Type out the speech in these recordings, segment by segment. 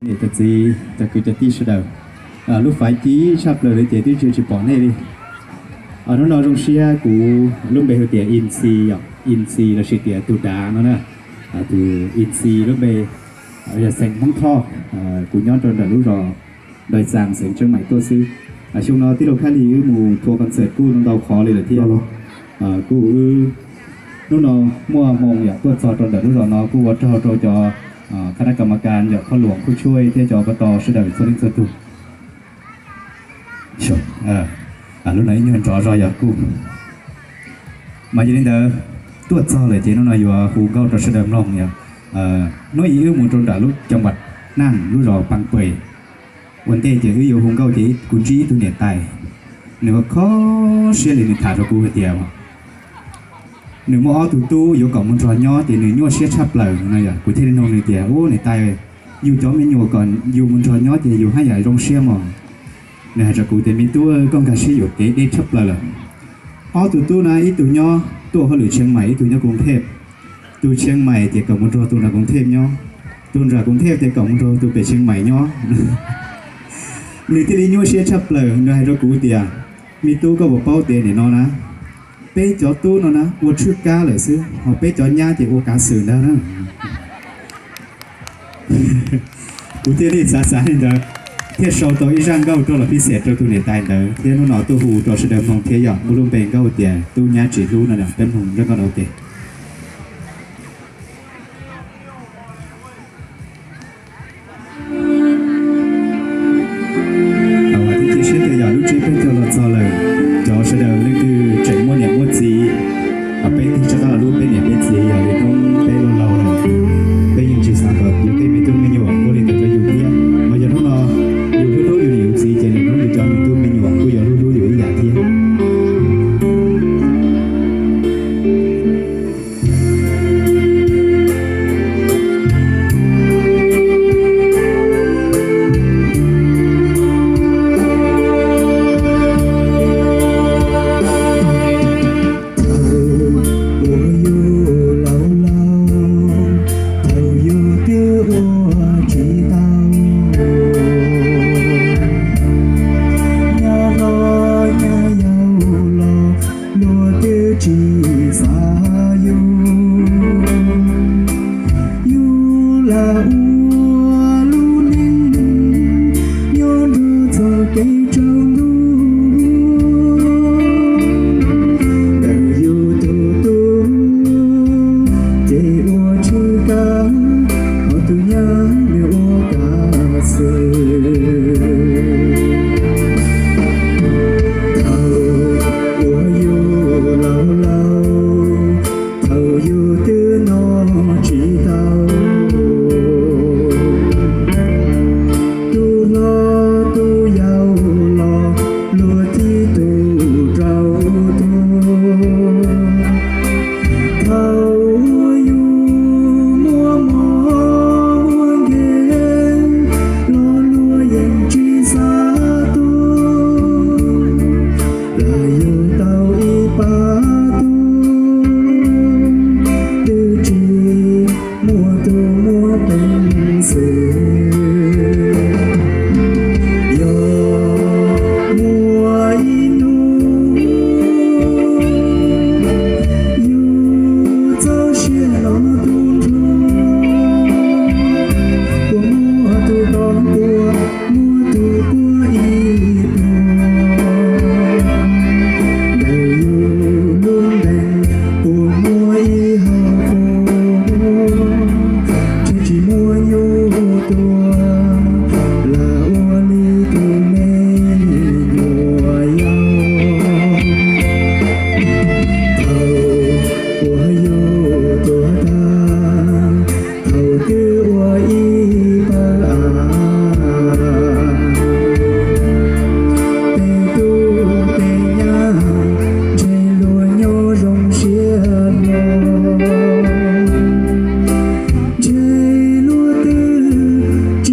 Niam cov txiv cov kwv cov tij sawv daws, lub faiv cib tshaj plaws li ces twb tsis pom nej li. Hnub no zoo siab kuv lub npe hu tias Inxi, Inxi lossis tias tus dav no na. Tus Inxi lub npe yog xeem Hmoob Thoj, kuv nyob rau nram lub zos Dais Xaas xeev Tseeb Maim tuaj xwb. Xyoo no tij laug Khab Lis wb mus tour concert kuj ntau qhov li lawm thiab. Kuj wb hnub no muaj hmoo yom tuaj txog rau ntawm lub zos no kuj ua tsaug rau cov khab dab kas mas kas yom khoj luam khuj tshuaj thiab cov pab tau sawv daws txhua leej txhua tug. Lub no ib nyuag nrov zog yog kuj mas yog li ntawd, tuaj txog lawm ces hnub no yuav hu nkauj rau sawv daws mloog yom. Hnub ib wb mus rau nram lub cov npas naj lub zos Paj Pes. Ua ntej ces wb yuav hu nkauj ces kuv ntsib ib tug niam tais, nws ua kho siab li nws tham rau kuv hais tias nws muaj ob tug tub yuav kom mus nrog nyob ces nws nyuaj siab tshaj plaws no yom. Kuv thiaj li nug nws tias, ub niam tais, yus cov me nyuam kom yus mus nrog nyob ces yus haj yam zoo siab mog. Nws hais rau kuv tias me tub, koj nkag siab yuam kev deb tshaj plaws lawm. Ob tug tub na ib tug nyob tuaj hauj lwm Tsheej Maim ib tug nyob Koos Thej. Tus Tsheej Maim tias kom mus nrog tus nram Koos Thej nyob, tus nram Koos Thej tias kom mus nrog tus pem Tsheej Maim nyob. Nws thiaj li nyuaj siab tshaj plaws, nws hais rau kuv tias me tub, koj puas paub tias nim no na peb cov tub no na ua tshwj kab lawm xwb ho peb cov nyab ces ua kav xwm ntag na. Kuv thiaj li xav xav li ntawd thiaj sau tau ib zaj nkauj rau los pib xem rau tus niam tais ntawd thiab hnub no tuaj hu rau sawv daws mloog thiab yom, muaj lub npe nkauj tias Tub Nyab Tsis Hlub no, peb mloog zaj nkauj no ua ke. Thiab cia siab tias yog lub tsib peb caug los txog lawm, cov sawv daws leej twg tseem muaj niam muaj txiv, peb tig rov qab los hlub peb niam peb txiv, yog li hnub peb laug laug lawm, peb yeej tsis xav kom yus tej me tub me nyuam ua li ntawd rau yus thiab. Mas yog hnub no yus hlub hlub yus niam yus txiv ces hnub yus cov me tub me nyuam kuj yuav hlub hlub yus ib yam thiab. Thaum uas yus laus laus, thaum yus twb ua tsis tau, nyab hlob nyab yau los luag twb tsis xav yus. Yus lam ua lub neej nyob nrog txoj kev tsaus ntuj, ntawm yus tus tub ces ua tshwj kab, ho tus nyab nws ua kav xwm. Thaum uas yus laus laus, thaum yus twb noj tsis tau, tus hlob tus yau los luag tib tug rau tuag. Thaum uas yus muaj mob muaj nkeeg los luag yeej tsis xav tuaj, lam yug tau ib pab tub twb tsis muaj tus muaj peev xwm. Yog muaj ib hnub yus txoj sia los tu nrho, puas muaj tus tau puas muaj tus quaj ib pluag? Ntawm yus lub ntees puas muaj ib hauv paus, ntshe tsis muaj nyuj tuag lam ua li tus me nyuam yaus. Thaum uas yus tuag tag, thaum twb ua ib pawg av, tej tub tej nyab ntshe luag nyob zoo siab hlo, ntshe luag twb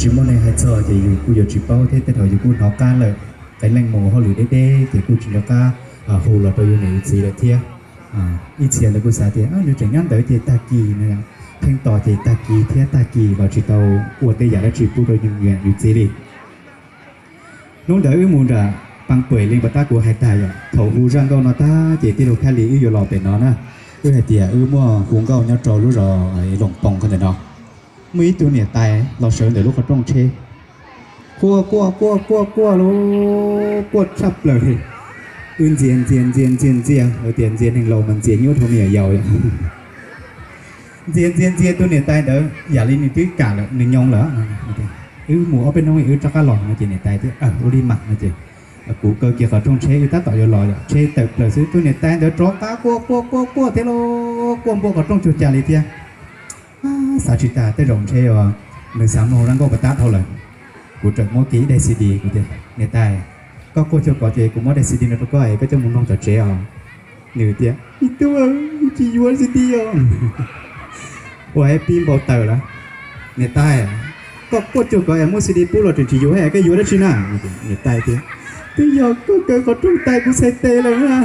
tsis muaj neeg hais txog ces yus kuj yuav tsis paub thiab, tej thaum yus kuj hnov qab lawm, qee leej mus hauj lwm deb deb ces kuj tsis nco qab hu los rau yus niam yus txiv lawm thiab. Ib txhia ntawd kuj xav tias nws tseem nyob ntawd ces tag kis, pheej tos ces tag kis thiab tag kis los tsis tau ua tej yam dab tsi pub rau yus niam yus txiv li. Hnub ntawd wb mus nram Paj Puam li pas tab kuv hais tag yom, thaum hu zaj nkauj no tag ces tij laug Khab Lis wb yuav los pem no na, wb hais tias wb muaj hu nkauj nyob rau lub zos Loos Poo ko ntawm no. Muaj ib tug niam tais los sawv ntawm lub qhov rooj tsheb, quaj quaj quaj quaj quaj los quaj tshaj plaws li. Wb ntxias ntxias ntxias ntxias ntxias, tias ntxias neeg laus mas ntxias nyuaj dhau me nyuam yaus. Ntxias ntxias ntxias tus niam tais ntawd yam li nws twb kam lawm, nws nyoo lawm. Wb mus ob peb hnub wb rov qab los no ces niam tais tias ua li mas no ces kuv kaw kiag qhov rooj tsheb wb tab tom yuav los yom, tsheb tawm plaws xwb tus niam tais ntawd rov qab quaj quaj quaj quaj thiab los quaj npuab qhov rooj cuag cas li thiab. Xav tsis tas tej zaum ntshe nws xav mloog zaj nkauj pas tab dhau lawm. Kuv txawm muab kiag ib daim C D, kuv tias niam tais, koj quaj cuag ko ces kuv muab daim C D no rau koj es koj coj mus mloog tom tsev os. Nws tias me tub, tsis yuav C D os. Ua pib npau taws lawm. Niam tais, koj quaj cuag ko es muab C D pub los tseem tsis yuav, koj yuav dab tsi na? Niam tais tias twb yog koj kaw qhov rooj tais kuv txhais tes lawm na.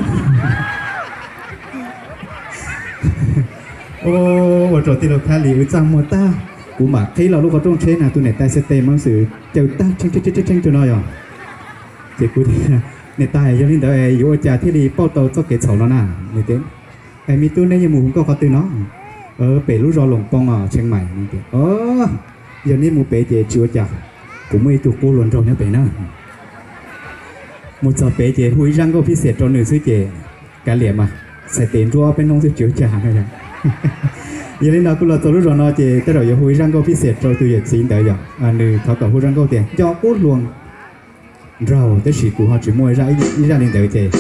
Ua rau tij laug Khab Lis wb txaj muag tag, kuv mam qhib los lub qhov rooj tsheb na tus niam tais txhais tes mas xwm caws tag rheej rheej rheej rua no yog. Ces kuv tias niam tais, yog li ntawd yuav ua cas thiaj li pauj tau txoj kev txhaum no na? Nws tias es me tub, neb yuav mus hu nkauj qhov twg no? Pem lub zos Loos Poo os, Tsheej Maim. Yog neb mus pem ces tsis ua cas, kuv muaj ib tug qub hluas nraug nyob pem na. Mus txog pem ces hu ib zaj nkauj phij xiam rau nws xwb ces kav liam mas, txhais tes nruab peb hnub xwb tsis ua cas no. Yog li no kuv los txog lub zos no ces tej zaum yuav hu ib zaj nkauj phij xiam rau tus yawm txiv ntawd yom, nws thov kom hu zaj nkauj tias nco qub hluas nraug, tab sis kuv ho tsis muaj ib zaj li ntawd ces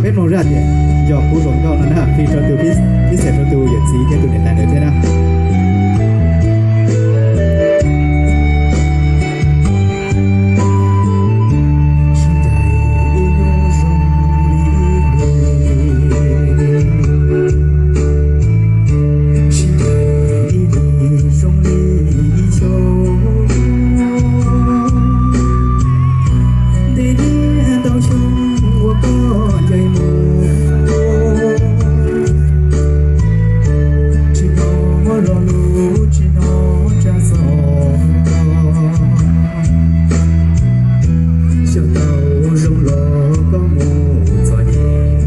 peb mloog zaj tias nco qub hluas nkauj no na, qhia rau tus, phij xiam rau tus yawm txiv thiab tus niam tais ntawd thiab na. Tsis hnov lo lus, tsis hnov tsab xov, xyov tau zoo los koj mus txom nyem,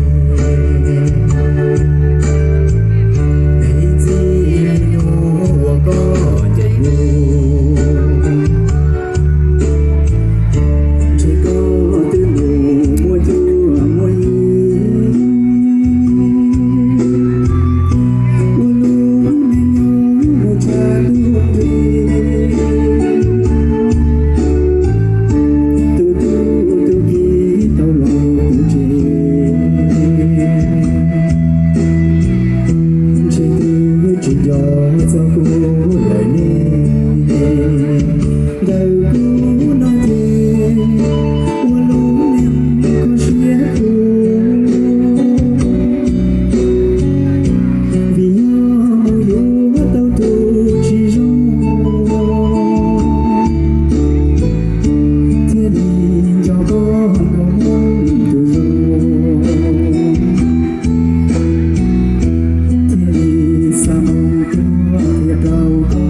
neb txij li nyuag uas koj ncaim mus, ntshe koj twb mus muaj cuab muaj yig. Ua lub neej nyob mus tsa tus nqi, tus tub tus ki tau los kuv tsev, ntshe twb tsis nco txog kuv lawm ne. Ntawm kuv no ces ua lub neej kho siab khuv, vim yog mus yuav tau tus tsis zoo, thiaj li nco koj nkaus muaj tus zoo, thiaj li xa mus tuaj thiab rau koj.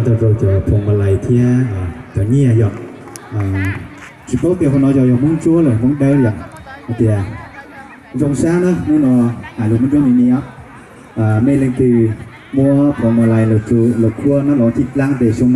Tau rau cov phoos ma lais thiab cov nyiaj yom. Tsis paub tias hauv no yog yog Hmoob Ntsuab los Hmoob Dawb yom. Hais tias zoo sab na, hnub no hais lus Hmoob Ntsuab ni ni os. Mej leej twg muab phoos ma lais los khuab nab los cij dlaab tes xyoo no